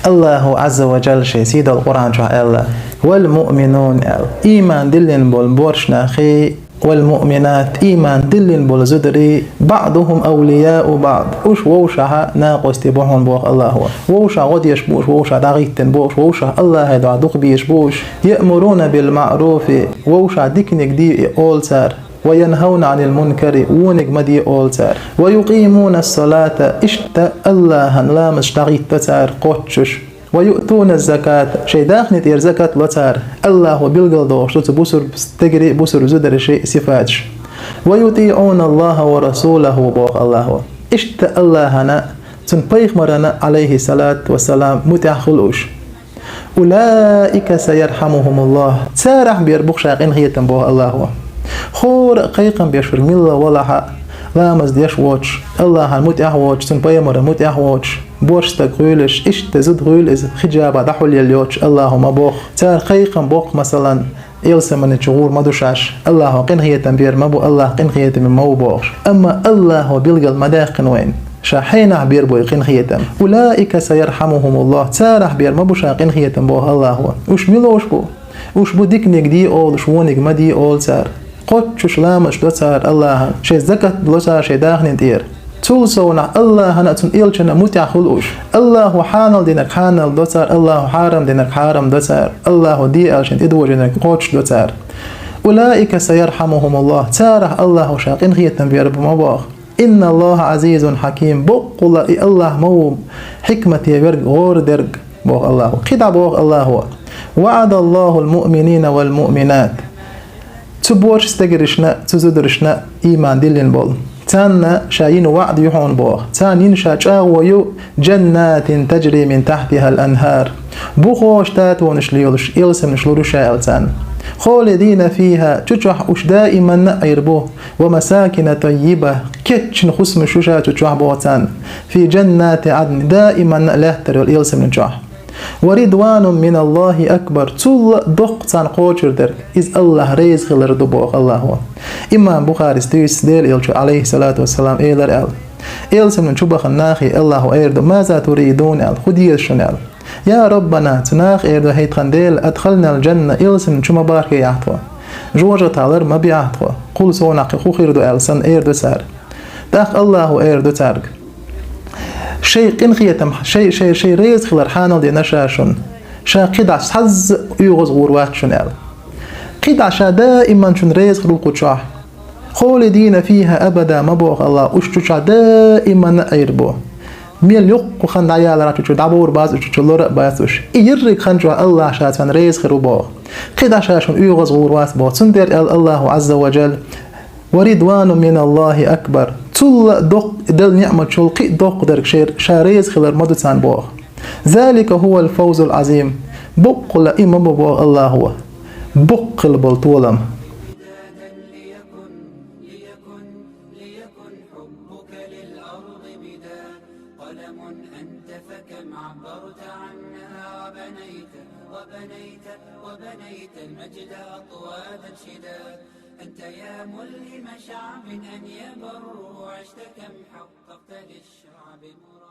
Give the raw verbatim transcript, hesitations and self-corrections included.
Аллаху Азза ва Джалла шен сийдолу Къуръан чохь аьлла: «Вал муъминун», – аьлла. Ийман диллина болу боьрша нахи, «вал муъминат», ийман диллина болу зударий, «баъдухум авлияу баъд». Уьш вовшахь накъостий бу хьуна боху Аллахо. Вовшахь гӀо деш бу уьш, вовшахь дӀагӀиттина бу уьш, вовшахь Аллахьан дуьхьа дукха безаш бу уьш. «Яъмуруна бил маъруфи», вовшахь диканиг де олу цара. «Ва янхавна Ӏанил мункари», вониг ма де олу цара. «Ва юкъимуна ссалата», иштта Аллахьан ламазаш дӀагӀиттадо цара кхоччуш. «Ва юътуна ззаката», шайн даьхни тӀера закат ло цара. Аллахо билгалдохуш ду цу бусурба стегарий, бусурба зударший сифаташ. «Ва ютиъуна Аллаха ва расулаху», боху Аллахо. Иштта Аллахьана, цуьнан пайхамарана, Ӏалайхи салату ва салам, мутӀахь хуьлу уьш. «Улаика саярхьамухумуллах», царах бер бу ша къинхетам боху Аллахо. ХӀора а кхайкхам беш верг милла валахь а, ламаз деш воцуш, Аллахьан мутӀахь воцуш, цуьнан пайхамаран мутӀахь воцуш, боьрша стаг хуьлуш, иштта зуда хуьлу иза, хиджаба дӀахьулъелла йоцуш, Аллахо ма боху. Цара кхайкхам боккху, масалан, Элсамани чу гӀур ма ду шаьш, Аллахо къинхетам бер ма бу, Аллах къинхетаме ма ву бохуш. Амма Аллахо билгал ма даьккхина вайна, ша хьенах бер бу и къинхетам. «Улаика саярхьамухумуллах», царах бер ма бу ша къинхетам боху Аллахо. Уьш мила уьш бу? Уьш бу диканиг де олуш, вониг ма де олу цара. Кхоччуш ламазаш до цара Аллахьан, шайн закат ло цара шайн даьхни тӀера. Цул совнах Аллахьана а, цуьнан элчанна а мутӀахь хуьлу уьш. Аллахо хьанал динарг хьанал до цара, Аллахо хьарам динарг хьарам до цара, Аллахо де аьлла шен тӀедожийнарг кхоччуш до цара. «Улаика саярхьамухумуллах», царах Аллахо ша къинхетам бер бу ма боху. «Инна Аллаха Ӏазизун хьаким», боккъала и Аллах ма ву хьикмате верг, гӀора дерг, боху Аллахо. КхидӀа боху Аллахо: «ВаӀадаллахул муъминина вал муъминат». Цу боьрша стегаршна, цу зударшна, ийман диллина болу, царна ша йина ваӀда ю хьуна боху. Царна йина ша чӀагӀо ю: «Джаннатин таджри мин тахьтихал анхар». Бухахь татонаш лелаш, элсаманаш лур ю ша аьлла царна. «Холидина фиха», цу чохь уьш даиманна а Ӏийр бу. «Ва масакина таййиба», кечйина хӀусамаш ю ша цу чохь боху царна. «Фи джаннати Ӏадн», даиманна а лаьттар йолу элсаманин чохь. «Ва ридванун миналлахи акбар», цул а доккха царна кхочур дерг, иза Аллах реза хилар ду боху Аллахо. Имам Бухарис дуьйцу, Делан элчано, Ӏалайхи салату вассалам, элира аьлла: «Элсаманин чу бахана нахе Аллахо эр ду: „Маза туридун?“ – аьлла, „ХӀун деза шуна?“ – аьлла. „Я Раббана“, цу наха эр ду: „ХӀай тхан Дела, адхалнал джанна, элсаманин чу ма бархӀе ахь тхо. ЖожагӀаталар ма биахь тхо. Кхул совнах кхин хӀун хир ду?“ – аьлла санна эр ду цара. ТӀаккха Аллахо эр ду цаьрга: «Шайн къинхетам, шайн, шайн, шайн реза хилар хьанал дина ша шуна. Ша кхидӀа схьазза оьгӀаз гӀур вац шуна», – аьлла. КхидӀа ша даиман шуна реза хир ву кху чохь. «Холидина фиха абада», ма боху Аллахо, уьш цу чохь даиманна а Ӏийр бу. Мел йоккха хан дӀаялархьама цу чу дӀабовр бац, уьш цу чу лора а бац уьш. И ерриг хан чохь Аллах ша царна реза хир ву боху. КхидӀа ша шуна оьгӀаз гӀур вац боху. Цундела аьлла Аллахо Ӏазза ва Джалла: «Ва ридвану миналлахи акбар». Цул а доккха, Делан неӀматчул кхин а доккха дерг шер, ша реза хилар ма ду царна боху. «Залика хӀувал фавзул Ӏазим». Боккъала и ма бу боху Аллахо. Боккха хилла болу толам. ليكن، ليكن، ليكن حبك للأرض مداد. قلم أنت فكم عبرت عنها وبنيت، وبنيت، وبنيت المجد أطوادا شداد. أنت يا ملهم شعب أن يبر عشت كم حققت للشعب مراد.